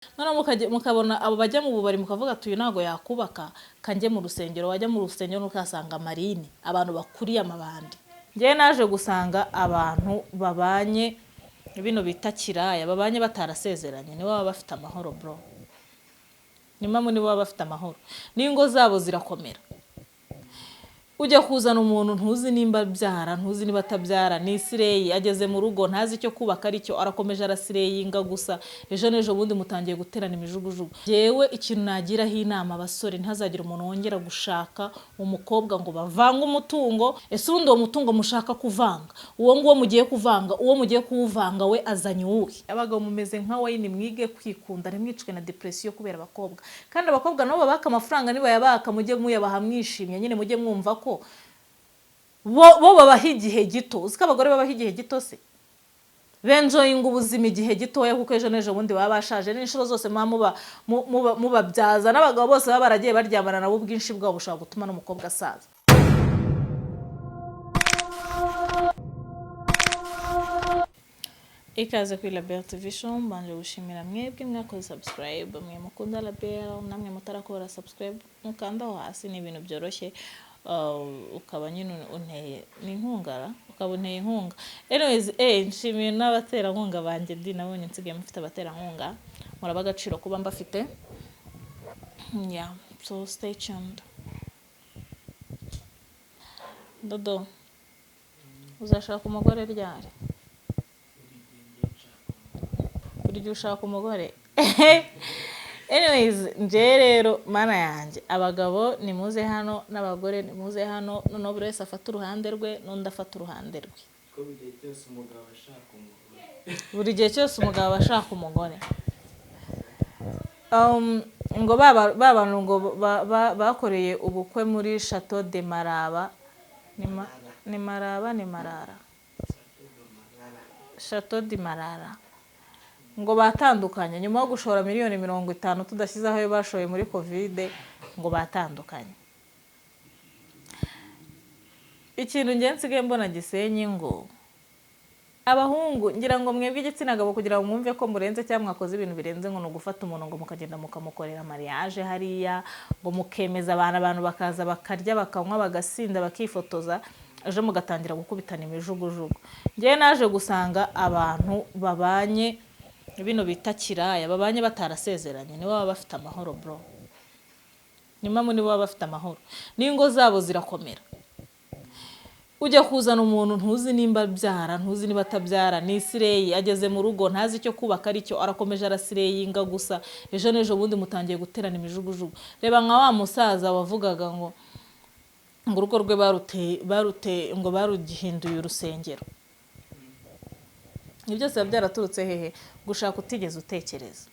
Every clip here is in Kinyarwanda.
Noneho mukabona abo bajya mu bubari, mukavuga ati: "Uyu ntabwo yakubaka, kanjye mu rusengero." Wajya mu rusengero ukahasanga marine, abantu bakuriye amabandi. Njyewe naje gusanga abantu babanye bino bita kiraya, babanye batarasezeranye, nibo baba bafite amahoro, bro. Niyo nibo baba bafite amahoro n'ingo zabo zirakomera. Ujya kuzana umuntu ntuzi nimba abyara, ntuzi niba atabyara, ni slay, ageze mu rugo ntazi icyo kubaka aricyo, arakomeje araslayinga gusa. Ejo n'ejo bundi mutangiye guterana imijugujugu. Yewe, ikintu nagiraho inama abasore, ntihazagire umuntu wongera gushaka umukobwa ngo bavange umutungo. Ese ubundi uwo mutungo mushaka kuvanga, uwo nguwo mugiye kuvanga, uwo mugiye kuwuvanga we azanye uwuhe? Abagabo mumeze nka wine, mwige kwikunda, ntimwicwe na depression kubera abakobwa. Kandi abakobwa nabo babaka amafaranga, nibayabaka mujye muyabaha mwishimye nyine, mujye mwumva ko bo babaha igihe gito. Uzi ko abagore babaha igihe gito se? Benjoyinga ubuzima igihe gitoya, kuko ejo n'ejo bundi baba bashaje. N'inshuro zose muba mubabyaza n'abagabo bose baba baragiye baryamana nabo, ubwinshi bwabo bushobora gutuma n'umukobwa asaza. Ikaze kuri Label TV Show. Mbanje gushimira mwebwe mwakoze subscribe, mwe mukunda Label, namwe mutarakora subscribe mukanda aho hasi, ni ibintu byoroshye. Ukaba nyine unteye ni inkunga, ukaba unteye inkunga. Anyways, nshimiye n'abaterankunga banjye ndi nabonye nsigaye mufite abaterankunga, muraba agaciro kuba mbafite. Yeah, so stay tuned. Dodo, uzashaka umugore ryari? Buri gihe ushaka umugore. Anyways, njye rero, mana yanjye, abagabo nimuze hano n'abagore nimuze hano, noneho buri wese afata uruhande rwe n'undi afata uruhande rwe. Ko buri gihe cyose umugabo ashaka umugore. Buri gihe cyose umugabo aba ashaka umugore. Ngo ba bantu ngo bakoreye ubukwe muri Chateau de Maraba, ni Maraba, ni Marara, Chateau de Marara, ngo batandukanye nyuma yo gushora miliyoni 50, tudashyizeho ayo bashoye muri Covid, ngo batandukanye. Ikintu ngiye nsigaye mbona gisenyi ngo abahungu, ngira ngo mwebwe igitsina gabo, kugira ngo mwumve ko murenze cyangwa mwakoze ibintu birenze, ngo ni ugufata umuntu ngo mukagenda mukamukorera mariage hariya, ngo mukemeza abantu, abantu bakaza bakarya, bakanywa, bagasinda, bakifotoza, ejo mugatangira gukubitana imijugujugu. Ngewe naje gusanga abantu babanye bino bita kiraya, babanye batarasezeranye, nibo baba bafite amahoro, bro. Niyo nibo baba bafite amahoro n'ingo zabo zirakomera. Ujya kuzana umuntu ntuzi nimba abyara, ntuzi niba atabyara, ni slay, ageze mu rugo ntazi icyo kubaka aricyo, arakomeje araslayinga gusa. Ejo n'ejo bundi mutangiye guterana imijugujugu. Reba nka wa musaza wavugaga ngo urugo rwe barute ngo barugihinduye urusengero. Ibyo byose biba byaraturutse hehe? Gushaka utigeze utekereza.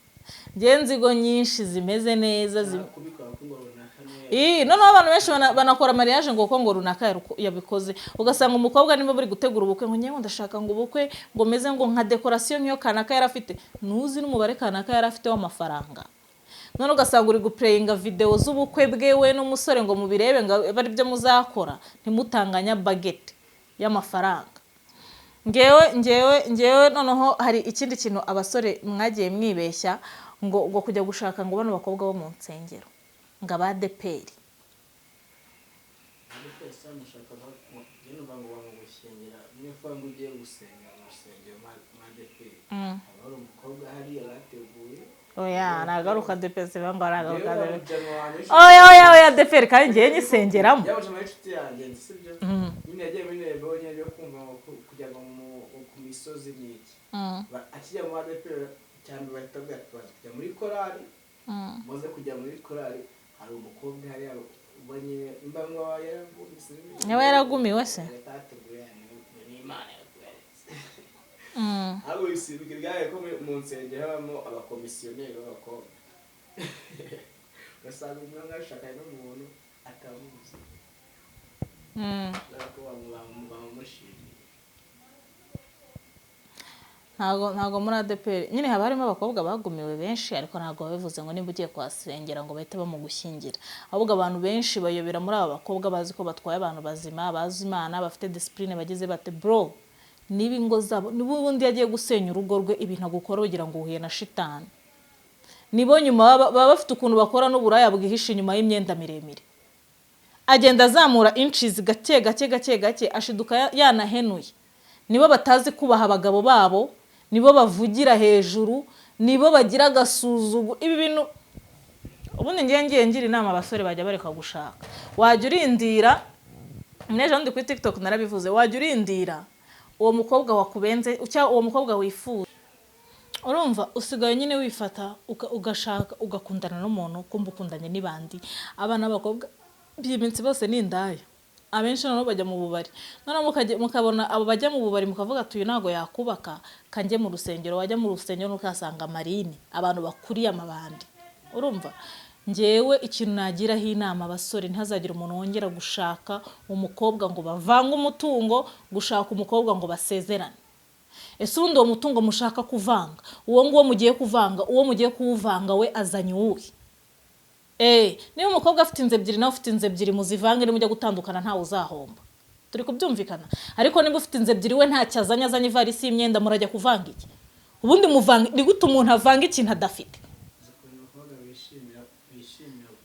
Ngewe nzigo nyinshi zimeze neza Kubikora ko ngo runaka niwe. Ii, noneho abantu benshi banakora mariage ngo kuko ngo runaka yabikoze. Ugasanga umukobwa niba bari gutegura ubukwe, ngo nyewe ndashaka ngo ubukwe ngo meze ngo nka decoration nk'iyo kanaka yari afite, ntuzi n'umubare kanaka yari afite w'amafaranga. None ugasanga uri guplayinga videwo z'ubukwe bwe we n'umusore ngo mubirebe, ngo abe ari byo muzakora, ntimutanganya budget y'amafaranga. Ngewe noneho hari ikindi kintu abasore mwagiye mwibeshya, ngo kujya gushaka ngo bano bakobwa bo mu nsengero, ngo abadeperi. Ariko ese mushaka, njye numva ngo bamugushyingira niyo ngo ugiye gusenga mu rusengero mwa ADEPR, haba hari umukobwa hariya bateguye. Oya, nagaruka ADEPR, ngo aragaruka Yewe, ADEPR. mujama wanjye. Oya, ADEPR kandi ngewe nyisengeramo. Yabujama n'inshuti yanjye nzi, sibyo nyine, yagiye muri Nebo nyine yo kumva ngo kujya ngo ku misozi ni iki. Akijya mu ADEPR, cyane bahita bavuga ati: "Baza kujya muri korali, muze kujya muri korali, hari umukobwa hariya ubonye imba ngo yaragumise." Niba yaragumiwe se? Yatateguye ni Imana yakweretse. Ahubwo bwaye ko mu nsengero habamo abakomisiyoneri b'abakobwa, ugasanga umwana yashakanye n'umuntu atamuzi, kubera ko bamushimiye. Ntago muri ADEPR nyine haba harimo abakobwa bagumiwe benshi, ariko ntabwo babivuze ngo niba ugiye kuhasengera ngo bahite bamugushyingira. Ahubwo abantu benshi bayobera muri aba bakobwa, bazi ko batwaye abantu bazima, bazi Imana, bafite discipline, bagize bate. Bro, niba ingo zabo, niba ubundi yagiye gusenya urugo rwe, ibintu agukora ugira ngo uhuye na shitani. Nibo nyuma baba bafite ukuntu bakora n'uburaya bwihishe inyuma y'imyenda miremire. Agenda azamura inches gake gake gake gake, ashiduka yanahenuye. Nibo batazi kubaha abagabo babo, nibo bavugira hejuru, nibo bagira agasuzugu. Ibi bintu ubundi ngiye ngira inama abasore, bajya bareka gushaka. Wajya urindira, n'ejo bundi kuri TikTok narabivuze, wajya urindira uwo mukobwa wakubenze cyangwa uwo mukobwa wifuza. Urumva usigaye nyine wifata ugashaka, ugakundana n'umuntu, kumva ukundanye n'ibandi. Abana b'abakobwa by'iminsi bose ni indaya, abenshi noneho bajya mu bubari. Noneho mukabona abo bajya mu bubari, mukavuga ati: "Uyu ntabwo yakubaka, kanjye mu rusengero." Wajya mu rusengero ukahasanga marine, abantu bakuriye amabandi. Urumva ngewe ikintu nagiraho inama abasore, ntihazagire umuntu wongera gushaka umukobwa ngo bavange umutungo, gushaka umukobwa ngo basezerane. Ese ubundi uwo mutungo mushaka kuvanga, uwo nguwo mugiye kuvanga, uwo mugiye kuwuvanga we azanye uwuhe? Niba umukobwa afite inzu ebyiri, nawe ufite inzu ebyiri, muzivange, nimujya gutandukana ntawe uzahomba. Turi kubyumvikana? Ariko niba ufite inzu ebyiri, we ntacyo azanye, azanye ivarisi y'imyenda, murajya kuvanga iki? Ubundi muvanga ni gute? Umuntu avanga ikintu adafite? Uzi ukuntu abakobwa bishimira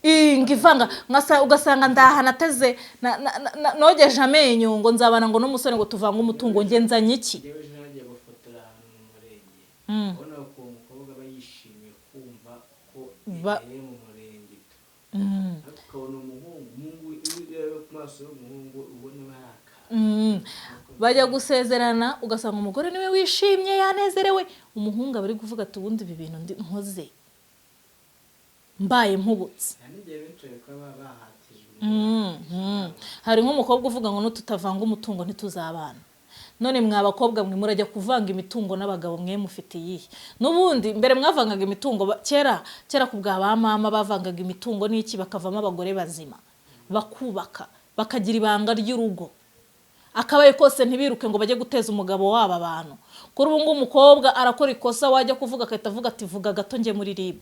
Ngo ivanga ugasanga ndaha nateze nogeje amenyo ngo nzabana ngo n'umusore ngo tuvange umutungo, nge nzanye iki? Njyewe ejo nagiye gufotora ahantu mu murenge, ubona ko uwo mukobwa aba yishimiye kumva ko yahereye mu murenge, ariko ukabona umuhungu, iyo ureba ku maso y'umuhungu ubona hari akantu. Bajya gusezerana, ugasanga umugore niwe wishimye, yanezerewe, umuhungu aba ari kuvuga ati: "Ubundi ibi bintu nkoze mbaye mpubutse." Hari n'igihe bicaye kuba bahatijwe. Hari nk'umukobwa uvuga ngo nututavanga umutungo ntituzabana. None mwa bakobwa mwe, murajya kuvanga imitungo n'abagabo mwe mufite iyihe? N'ubundi mbere mwavangaga imitungo, kera kera ku bwa ba mama bavangaga imitungo n'iki, bakavamo abagore bazima, bakubaka, bakagira ibanga ry'urugo, akabaye kose ntibiruke ngo bajye guteza umugabo wabo abantu. Kuri ubu ngubu umukobwa arakora ikosa, wajya kuvuga agahita avuga ati: "Vuga gato njye muri RIB."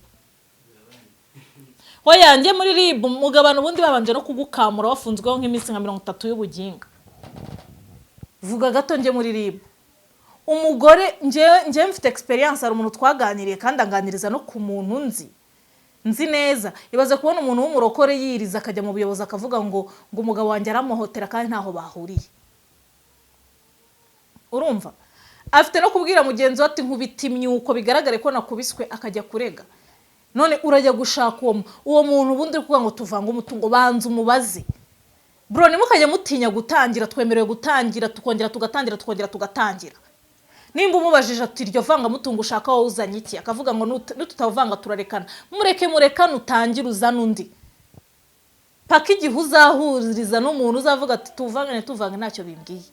Hoya, njye muri RIB mugabane. Ubundi babanje no kugukamura, wafunzweho nk'iminsi nka 30 y'ubuginga. Vuga gato njye muri RIB. Umugore, njyewe mfite experience, hari umuntu twaganiriye kandi anganiriza no ku muntu nzi neza. Ibaze kubona umuntu w'umurokore yiriza akajya mu buyobozi, akavuga ngo umugabo wanjye aramuhotera kandi ntaho bahuriye. Urumva afite no kubwira mugenzi we ati: "Nkubita imyuko bigaragare ko nakubiswe," akajya kurega. None urajya gushaka uwo muntu, ubundi uri kuvuga ngo tuvange umutungo, banza umubaze. Bro, ntimukajye mutinya gutangira. Twemerewe gutangira, tukongera tugatangira, tukongera tugatangira. Nimba umubajije ati: "Iryo vangamutungo ushaka wowe uzanye iki?" akavuga ngo: "Nitutawuvanga turarekana," mureke murekane, utangire uzane undi, paka igihe uzahuriza n'umuntu uzavuga ati: "Tuvangane, tuvange, ntacyo bimbwiye."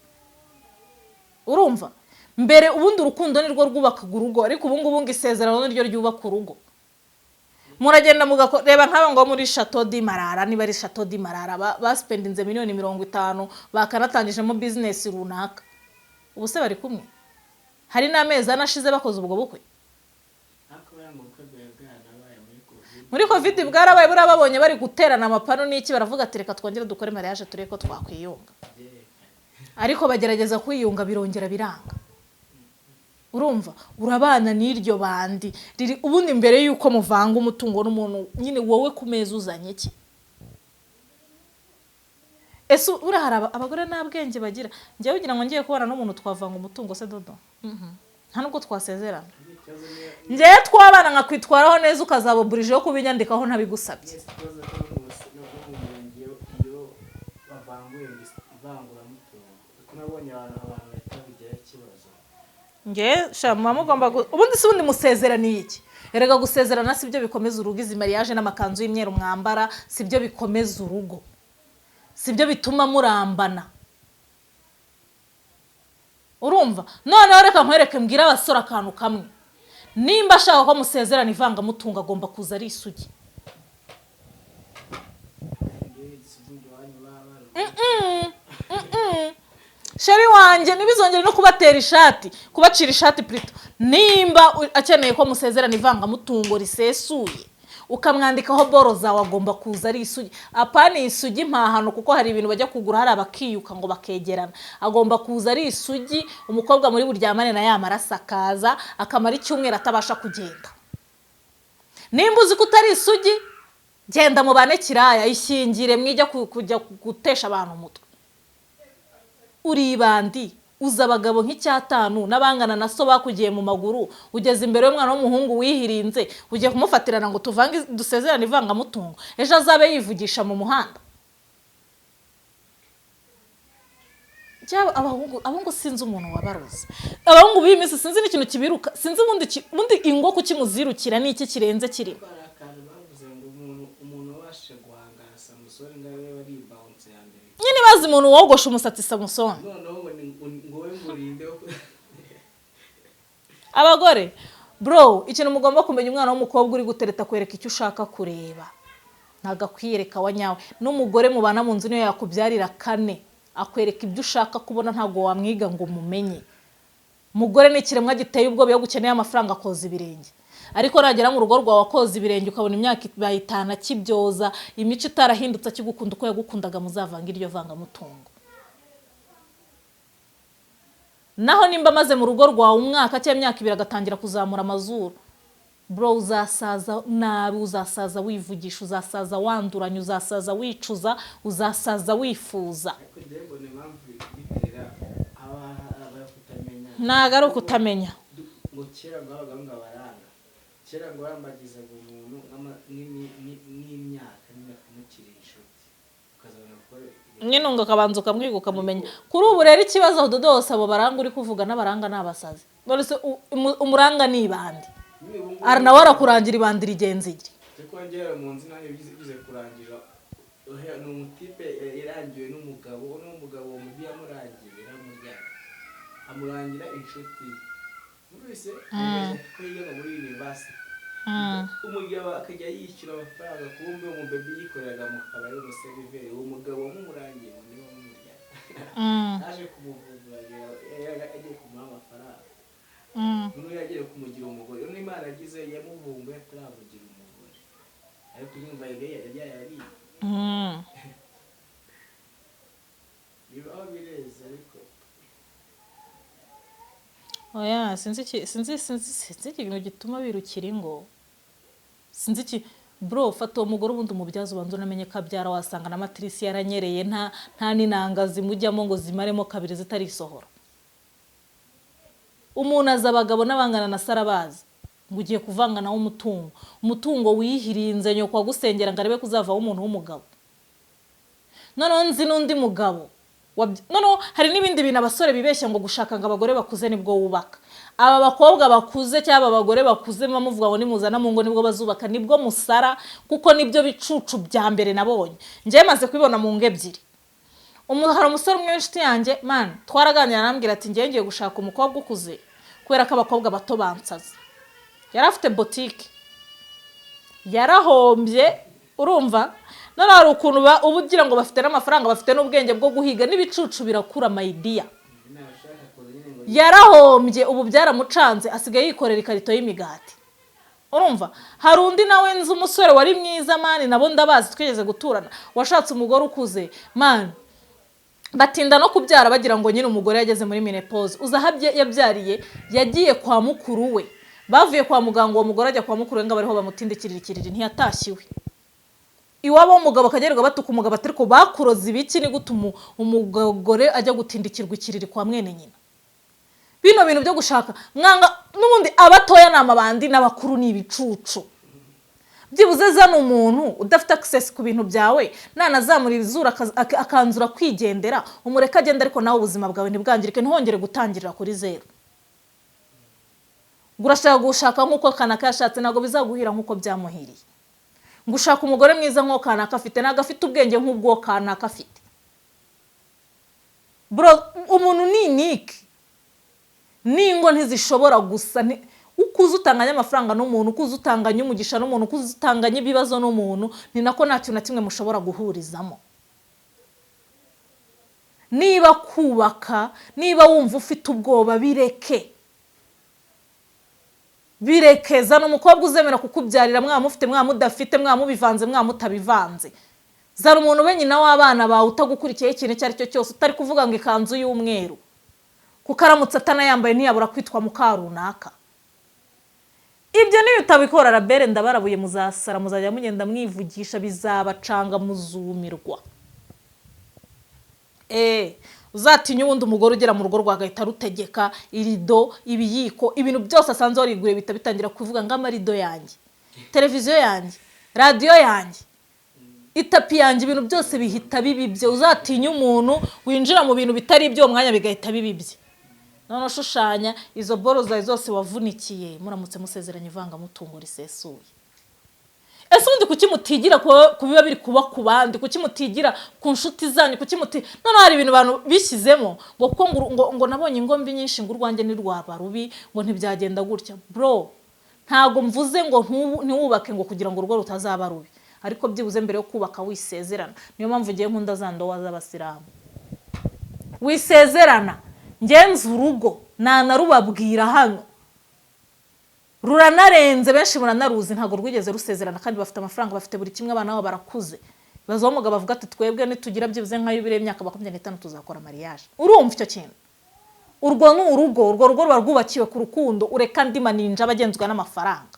Urumva mbere ubundi urukundo nirwo rwubakaga urugo, ariko ubu ngubu ngo isezerano niryo ryubaka urugo. Muragenda reba nk'aba ngo muri Chateau di Marara, niba ari Chateau di Marara, baspendinze miliyoni 50, bakanatangijemo business runaka. Ubu se bari kumwe? Hari n'amezi 4 ashize bakoze ubwo bukwe. Ariko buriya ngo ubukwe bwawe bwarabaye muri Covid. Muri Covid bwarabaye. Buriya babonye bari guterana amapanu n'iki, baravuga ati: "Reka twongere dukore mariage turebe ko twakwiyunga." Byerekanye. Ariko bagerageza kwiyunga, birongera biranga. Urumva urabana n'iryo bandi riri. Ubundi mbere y'uko muvanga umutungo n'umuntu nyine, wowe ku meza uzanye iki? Ese uriya hari abagore nta bwenge bagira? Njyewe ugira ngo ngiye kubana n'umuntu twavanga umutungo se dodo? Nta nubwo twasezerana. Ikibazo ni Njyewe twabana nkakwitwaraho neza, ukazaba burije yo kubinyandikaho ntabigusabye. Mwese, ikibazo ko no mu murenge iyo bavanguye ngo ivanguramutungo, kuko nabonye abantu bahita babigiraho ikibazo. Nge sha, muba mugomba ubundi si ubundi musezeraniye iki? Erega gusezerana si byo bikomeza urugo. Izi mariage n'amakanzu y'imyeru mwambara si byo bikomeza urugo, si byo bituma murambana. Urumva noneho reka nkwereke, mbwire abasore akantu kamwe: nimba ashaka ko musezerana ivangamutungo, agomba kuza ari isugi. Ngewe igisugi iwanyu baba bari Chéri wanjye, ntibizongere no kubatera ishati, kubacira ishati plutôt. Nimba akeneye ko musezerana ivangamutungo risesuye, ukamwandikaho boro zawe, agomba kuza ari isugi, apana isugi impahano, kuko hari ibintu bajya kugura hari abakiyuka ngo bakegerana. Agomba kuza ari isugi. Umukobwa muri buryamane na ya maraso akaza akamara icyumweru atabasha kugenda. Nimba uzi ko utari isugi, genda mubane kiraya, ishyingire, mwijya kujya gutesha abantu umutwe. Uri ibandi, uza abagabo nk'icyatanu n'abangana na so bakugiye mu maguru, ugeze imbere y'umwana w'umuhungu wihirinze, ugiye kumufatirana ngo tuvange, dusezerane ivangamutungo, ejo azabe yivugisha mu muhanda. Byaba abahungu sinzi umuntu wabaroze. Abahungu b'iyi minsi sinzi n'ikintu kibiruka, sinzi ubundi ingo kuki muzirukira, n'iki kirenze kirimo. Hari akantu bavuze ngo umuntu wabashije guhangana Samusoni ngo abe ari imbawunsi ya mbere. Nyine bazi umuntu wogosha umusatsi Samusoni. Noneho ngo ngo wowe ngo urinde. Abagore, bro, ikintu mugomba kumenya, umwana w'umukobwa uri gutereta kwereka icyo ushaka kureba, ntabwo akwiyereka wa nyawe. N'umugore mubana mu nzu niyo yakubyarira kane, akwereka ibyo ushaka kubona, ntabwo wamwiga ngo umumenye. Umugore ni ikiremwa giteye ubwoba, iyo gukeneye amafaranga akoza ibirenge, ariko nagera mu rugo rwawe akoza ibirenge, ukabona imyaka ibaye 5 akibyoza, imico itarahindutse, akigukunda uko yagukundaga, muzavanga iryo vangamutungo. Naho nimba amaze mu rugo rwawe umwaka cyangwa imyaka 2 agatangira kuzamura amazuru, bro, uzasaza nabi, uzasaza wivugisha, uzasaza wanduranya, uzasaza wicuza, uzasaza wifuza. Ariko njyewe mbona impamvu bitera aba kutamenya. Ntabwo ari ukutamenya. Ngo kera ngo habaga ngo abaranga, kera ngo barambagizaga umuntu nk'imyaka nyine akamukira inshuti, ukazabona gukora. Nyine ngo akabanza ukamwiga ukamumenya. Kuri ubu rero ikibazo dodose, abo baranga uri kuvuga n'abaranga ni abasazi. None se umuranga ni ibandi, ara nawe arakurangira ibandi rigenzi rye. Ariko ngera mu nzu nanjye bize kurangira, ni umutipe yarangiwe n'umugabo, n'umugabo uwo mubi yamurangiye yaramuryaga, amurangira inshuti ye wese ko yigaga muri university, umugabo akajya yishyura amafaranga, kumbe umubebi yikoreraga mu kabari w'umuseriveri. Uwo mugabo wamumurangiye ngo niwe wamumuryaga, yaje kumuvura, agiye kumuha amafaranga, noneho yagiye kumugira umugore. Noneho Imana yagize yamuvumbuye ataramugira umugore, ariko yumva yari yayariye. Bibaho, bireze ariko. Oya, sinzi sinzi ikintu gituma birukira ingo, sinzi iki. Bro, fata uwo mugore ubundi umubyaza, ubanza unamenye ko abyara, wasanga na matrice yaranyereye, nta n'inanga zimujyamo ngo zimaremo kabiri zitarisohora. Umuntu aza abagabo n'abangana na sarabazi ngo ugiye kuvanga nawe umutungo, umutungo wihirinze nyoko wagusengera ngo arebe ko uzavaho umuntu w'umugabo. Noneho nzi n'undi mugabo, noneho hari n'ibindi bintu abasore bibeshya ngo gushaka ngo abagore bakuze nibwo wubaka. Aba bakobwa bakuze cyangwa aba bagore bakuze muba muvuga ngo nimuzana mu ngo nibwo bazubaka, nibwo musara, kuko nibyo bicucu bya mbere nabonye. Njyewe maze kubibona mu ngo ebyiri. Hari umusore umwe w'inshuti yanjye, man, twaraganira arambwira ati ngiye gushaka umukobwa ukuze kubera ko abakobwa bato bansaza. Yari afite botike, yarahombye, urumva. None hari ukuntu uba ugira ngo bafite n'amafaranga, bafite n'ubwenge bwo guhiga, n'ibicucu birakura mayidiya. Yarahombye, ubu byaramucanze, asigaye yikorera ikarito y'imigati. Urumva hari undi nawe nzi, umusore wari mwiza man, nabo ndabazi, twigeze guturana, washatse umugore ukuze man, batinda no kubyara, bagira ngo nyine umugore yageze muri menopause. Uza aho yabyariye, yagiye kwa mukuru we, bavuye kwa muganga, uwo mugore ajya kwa mukuru we ngo abariho bamutindikirira ikiriri, ntiyatashye iwe. Iwabo w'umugabo akagererwa batuka umugabo ati ariko bakuroze ibiki, ni gute umugore ajya gutindikirwa ikiriri kwa mwene nyina? Bino bintu byo gushaka mwanga n'ubundi, abatoya ni amabandi n'abakuru ni ibicucu. Byibuze zana umuntu udafite access ku bintu byawe, nanazamura izuru akanzura kwigendera, umureke agenda, ariko nawe ubuzima bwawe ntibwangirike, ntihongere gutangirira kuri zeru. Ngo urashaka gushaka nk'uko kanaka yashatse, ntabwo bizaguhira nk'uko byamuhiriye. Ngo ushaka umugore mwiza nk'uwo kanaka afite, ntabwo afite ubwenge nk'ubwo kanaka afite. Bro, umuntu ni unique, n'ingo ntizishobora gusa. Uko uza utanganya amafaranga n'umuntu, uko uza utanganya umugisha n'umuntu, uko uza utanganya ibibazo n'umuntu, ni nako nta kintu na kimwe mushobora guhurizamo. Niba kubaka, niba wumva ufite ubwoba, bireke, bireke. Zana umukobwa uzemera kukubyarira, mwaba mufite, mwaba mudafite, mwaba mubivanze, mwaba mutabivanze. Zana umuntu ube nyina w'abana bawe, utagukurikiyeho ikintu icyo ari cyo cyose, utari kuvuga ngo ikanzu y'umweru, kuko aramutse atanayambaye ntiyabura kwitwa muka runaka. Ibyo niyo utabikora, rabere ndabarabuye, muzasara, muzajya mugenda mwivugisha, bizabacanga, muzumirwa. Uzatinya ubundi umugore ugera mu rugo rwagahita rutegeka irido, ibiyiko, ibintu byose asanze wariguriye bihita bitangira kuvuga ngo amarido yanjye, televiziyo yanjye, radiyo yanjye, itapi yanjye, ibintu byose bihita biba ibye. Uzatinya umuntu winjira mu bintu bitari iby'uwo mwanya bigahita biba ibye. None ushushanya izo boro zawe zose wavunikiye, muramutse musezeranye ivangamutungo risesuye. Ese ubundi kuki mutigira ku biba biri kuba ku bandi? Kuki mutigira ku nshuti zanyu? Kuki muti Noneho hari ibintu abantu bishyizemo ngo kuko ngo nabonye ingo mbi nyinshi, ngo urwanjye ntirwaba rubi, ngo ntibyagenda gutya. Bro, ntabwo mvuze ngo ntiwubake ngo kugira ngo urugo rutazaba rubi, ariko byibuze mbere yo kubaka wisezerana. Niyo mpamvu ngiye nkunda za ndowa z'abasilamu, wisezerana. Ngenza urugo nanarubabwira hano, ruranarenze, benshi muranaruzi, ntabwo rwigeze rusezerana kandi bafite amafaranga, bafite buri kimwe, abana babo barakuze. Bazaho umugabo avuga ati: "Twebwe nitugira byibuze nka yubile y'imyaka 25 tuzakora mariage." Urumva icyo kintu? Urwo ni urugo, urwo rugo ruba rwubakiwe ku rukundo. Ureka andi maninja aba agenzwa n'amafaranga.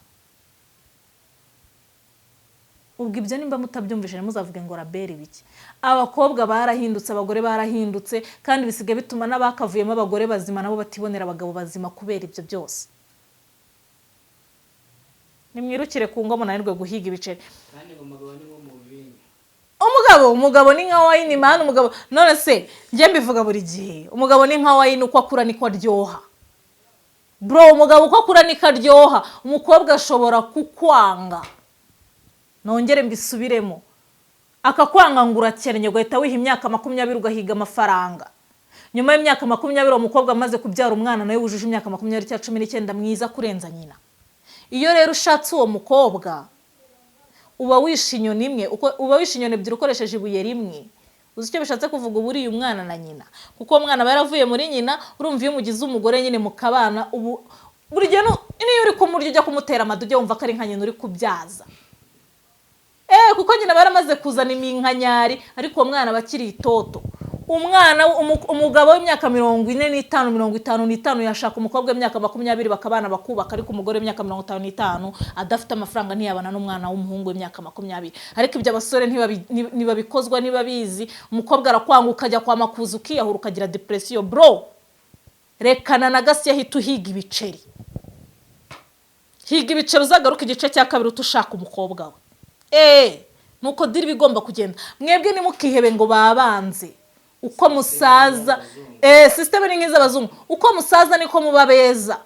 Ubwo ibyo nimba mutabyumvise, ntimuzavuge ngo raberi biki. Abakobwa barahindutse, abagore barahindutse, kandi bisigaye bituma n'abakavuyemo abagore bazima nabo batibonera abagabo bazima kubera ibyo byose. Nimwirukire ku ngo, munanirwe guhiga ibiceri. Kandi ngo umugabo ni nko mu vinyo. Umugabo ni nka wine, man. Umugabo, none se njye mbivuga buri gihe, umugabo ni nka wine, uko akura niko aryoha, bro. Umugabo uko akura niko aryoha. Umukobwa ashobora kukwanga, nongere mbisubiremo, akakwanga ngo urakennye, ugahita wiha imyaka 20 ugahiga amafaranga. Nyuma y'imyaka 20, uwo mukobwa amaze kubyara umwana nawe wujuje imyaka 20 cyangwa 19, mwiza kurenza nyina. Iyo rero ushatse uwo mukobwa, uba wishe inyoni imwe, uba wishe inyoni ebyiri ukoresheje ibuye rimwe. Uzi icyo bishatse kuvuga? Uba uriye umwana na nyina, kuko uwo mwana aba yaravuye muri nyina. Urumva, iyo umugize umugore nyine mukabana, ubu buri gihe niyo uri kumurya ujya kumutera amadu, ujya wumva ko ari nka nyina uri kubyaza. Kuko nyina aba yaramaze kuzana iminkanyari, ariko uwo mwana aba akiri itoto. Umwana umugabo w'imyaka 45, 55 yashaka umukobwa w'imyaka 20 bakabana, bakubaka, ariko umugore w'imyaka 55 adafite amafaranga ntiyabana n'umwana w'umuhungu w'imyaka 20. Ariko ibyo abasore ntibabikozwa, ntibabizi. Umukobwa arakwanga, ukajya kwa Makuza, ukiyahura, ukagira depression. Bro, rekana na gasi, ahita uhiga ibiceri, higa ibiceri, uzagaruka igice cya kabiri utushaka umukobwa we. Nuko deal iba igomba kugenda. Mwebwe ntimukihebe ngo babanze uko musaza. Système ni nk'iz'abazungu, uko musaza niko muba beza.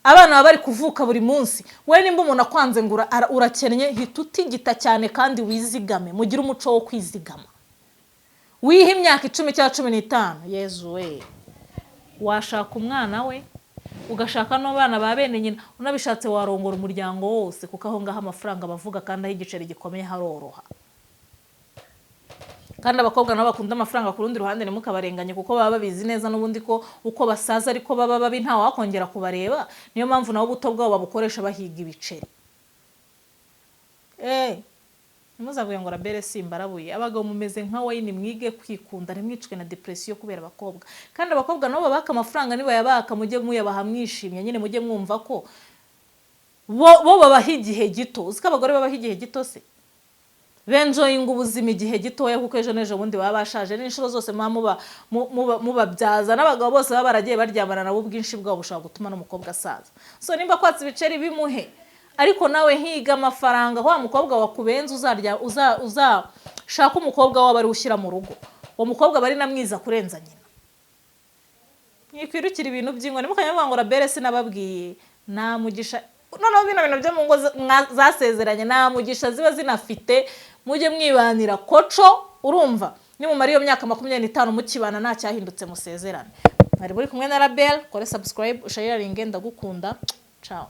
Abana baba bari kuvuka buri munsi. We nimba umuntu akwanze ngo urakennye, hita utigita cyane kandi wizigame. Mugire umuco wo kwizigama. Wihe imyaka 10 cyangwa 15, yezu we, washaka umwana we, ugashaka n'abana ba bene nyina. Unabishatse warongora umuryango wose, kuko aho ngaho amafaranga bavuga kandi aho igiceri gikomeye haroroha. Kandi abakobwa nabo bakunda amafaranga, ku rundi ruhande ntimukabarenganye, kuko baba babizi neza n'ubundi ko uko basaza ariko baba babi, nta wakongera kubareba. Niyo mpamvu nabo ubuto bwabo babukoresha bahiga ibiceri. Ntimuzavuge ngo rabere simbarabuye. Abagabo mumeze nka wine, mwige kwikunda, ntimwicwe na depression kubera abakobwa. Kandi abakobwa nabo babaka amafaranga, nibayabaka mujye muyabaha mwishimye nyine, mujye mwumva ko bo babaha igihe gito. Uzi ko abagore babaha igihe gito se? Benjoyinga ubuzima igihe gitoya, kuko ejo n'ejo bundi baba bashaje. N'inshuro zose muba mubabyaza n'abagabo bose baba baragiye baryamana nabo, ubwinshi bwabo bushobora gutuma n'umukobwa asaza. So nimba kwatsa ibiceri bimuhe, ariko nawe higa amafaranga. Wa mukobwa wakubenze, uzarya uzashaka umukobwa waba ari ushyira mu rugo, uwo mukobwa aba ari na mwiza kurenza nyina. Mwikwirukira ibintu by'ingo, ntimukajye muvuga ngo rabere sinababwiye. Nta mugisha. Noneho bino bintu byo mu ngo zasezeranye nta mugisha ziba zinafite. Mujye mwibanira koco. Urumva, nimumara iyo myaka 25 mukibana nta cyahindutse, musezerane. Mwari muri kumwe na Rabel. Kore subscribe, usharinge. Ndagukunda, ciao.